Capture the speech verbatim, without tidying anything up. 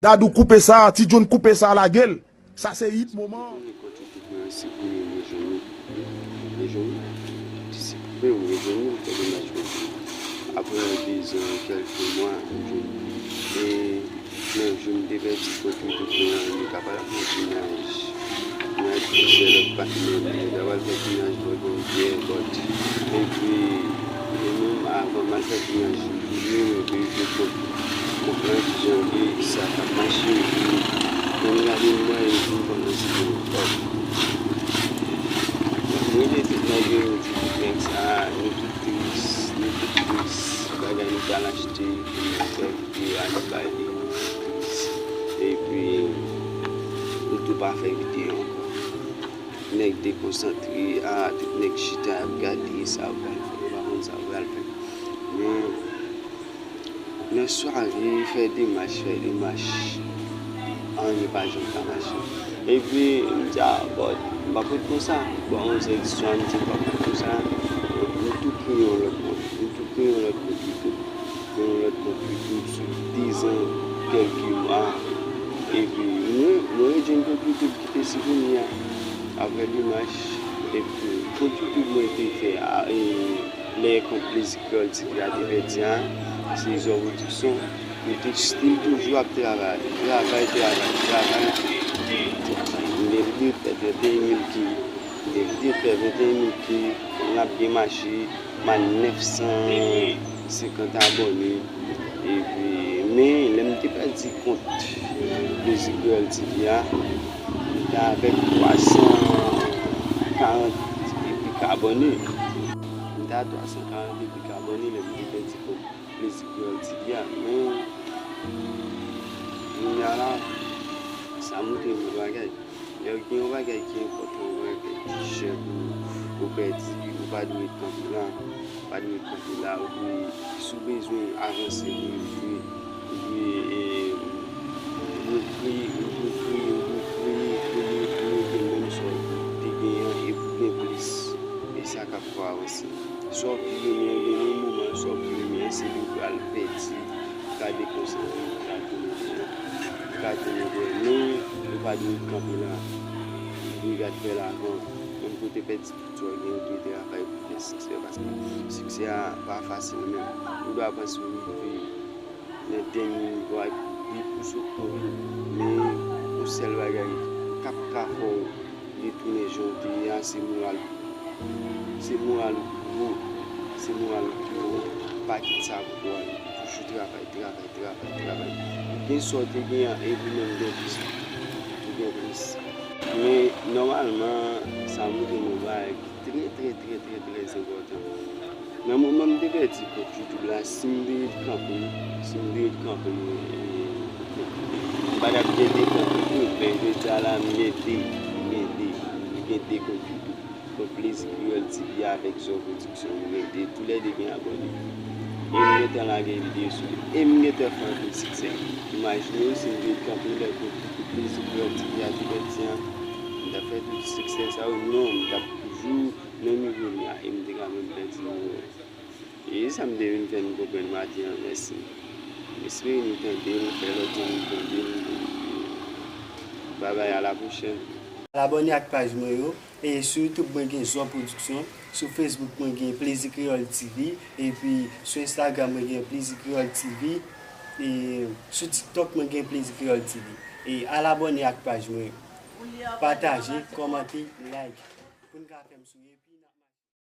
Dadou koupe sa, Ti John koupe sa, lage l. Sa se hit moman. Mwen konn YouTube mwen, se premye mwen jwenn li. Mwen jwenn li. Se premye mwen jwenn li, fè demach mwen. Apre de zan, kèlke mwa, mwen jwenn li. E nan jou m te pèdi kont YouTube mwen an, li ta pral fè tounaj. Mwen ak plizyè lòt patnè m, nou ta pral fè tounaj bò yon vyè bòt. Epi, e menm avan m al fè tounaj li, nou reveye kont, kont lan, kijan li, sa t ap mache, epi, lè m gade m wè, epi m kòmanse gen yon kòb. Mwen rele tout nèg yo, yo di tout nèg sa, nou tout tris, nou tout tris, bagay nou t al achte, pou nou fè. Yo ale bay li. Epi, nou tou pa fè videyo ankò. Nèg dekonsantre, a, tout nèg chita ap gade sa yo pral fè, yo pa konn sa yo pral fè. Men, nan sware, fè demach, fè demach, anyen pa janm ka mache. Epi, m di, a, bò, m p ap ret konsa. Bò, onz è di swa, m di, m p ap ret konsa. M tou kriye yon lòt moun. M tou kriye yon lòt moun. Gen yon lòt kont YouTube sou de zan kèlke mwa. Epi, mwen, mwen rejwenn kont YouTube ki te siprime a. Apre demach, epi kont YouTube mwen te fè a, e, lè kont Plezi Kreyòl T V a te pèdi a, se Zò Pwodiksyon. Li te still toujou ap travay, travay, travay, travay. Li te fè trannteyen mil ke, li te fè venteyen mil ke, l ap gen mache. M a nèf san senkant abòne. Epi, men, lè m te pèdi kont Plezi Kreyòl T V a, m te avèk twa san karant e pik abòne. M te a twa san karant e pik abòne lè m te pèdi kont Plezi Kreyòl T V a. Men, kounye a la, sa montre yon bagay. Lè gen yon bagay ki enpòtan, yon bagay ki chè pou ou pèdi, ou pa dwe kanpe la. Ou pa dwe kanpe la, ou dwe, si w bezwen avanse pou rive, ou dwe, e, ou dwe kreye, ou dwe kreye, ou dwe kreye, kreye, kreye, kreye, menm sa w te genyen an, e pou gen plis. E sa k ap fè w avanse. Sa w pi renmen an, gen yon moman, sa w pi renmen an, se li w pral pèdi, ou ka dekonsantre, ou ka tounen deyò, ou ka tounen deyò. Men, ou pa dwe kanpe la. Ou dwe gad vè lavan. Menm kote pèdi tout sa w gen, ou dwe travay pou fè siksè, paske siksè a pa fasil menm. Ou dwe panse w rive nan dènye nivo a, epi pi pou sot tonbe. Men, yon sèl bagay k ap ka fè w retounen jan w te ye a, se moral. Se moral ou ki wo. Se moral ou ki wo. Pa kite sa pou w ale. Toujou travay, travay, travay, travay. Ou gen sa w te gen an, epi menm gen plis. Ou gen plis. Men, nòmalman, sa montre nou bagay ki trè, trè, trè, trè, trè enpòtan. Nan moman m te pèdi kont YouTube la, si m te ret kanpe, si m te ret kanpe, e, m pa t ap gen de kont YouTube, men jodi a la, m gen de, m gen de, m gen de kont YouTube. Kont Plezi Kreyòl T V avèk Zò Pwodiksyon, m gen de, toulède gen abòne. E m gentan lage videyo sou li. E m gentan fè anpil siksè. Imajine w si m te ret kanpe lè kont YouTube Plezi Kreyòl T V a te pèdi an, m t ap fè tout siksè sa yo? Non, m t ap toujou nan nivo m la, e m te ka menm pèdi nivo. E sa m te vin fè nou konprann maten an, mèsi. M espere nou tande l, fè lòt moun tande l. Babay, a la pwochèn. Al abòne ak paj mwen yo. E sou YouTube, mwen gen Zò Pwodiksyon. Sou Facebook, mwen gen Plezi Kreyòl T V. Epi sou Instagram, mwen gen Plezi Kreyòl T V. E sou TikTok, mwen gen Plezi Kreyòl T V. E al abòne ak paj mwen yo. Pataje, kòmante, like. Pou n ka fè m souri.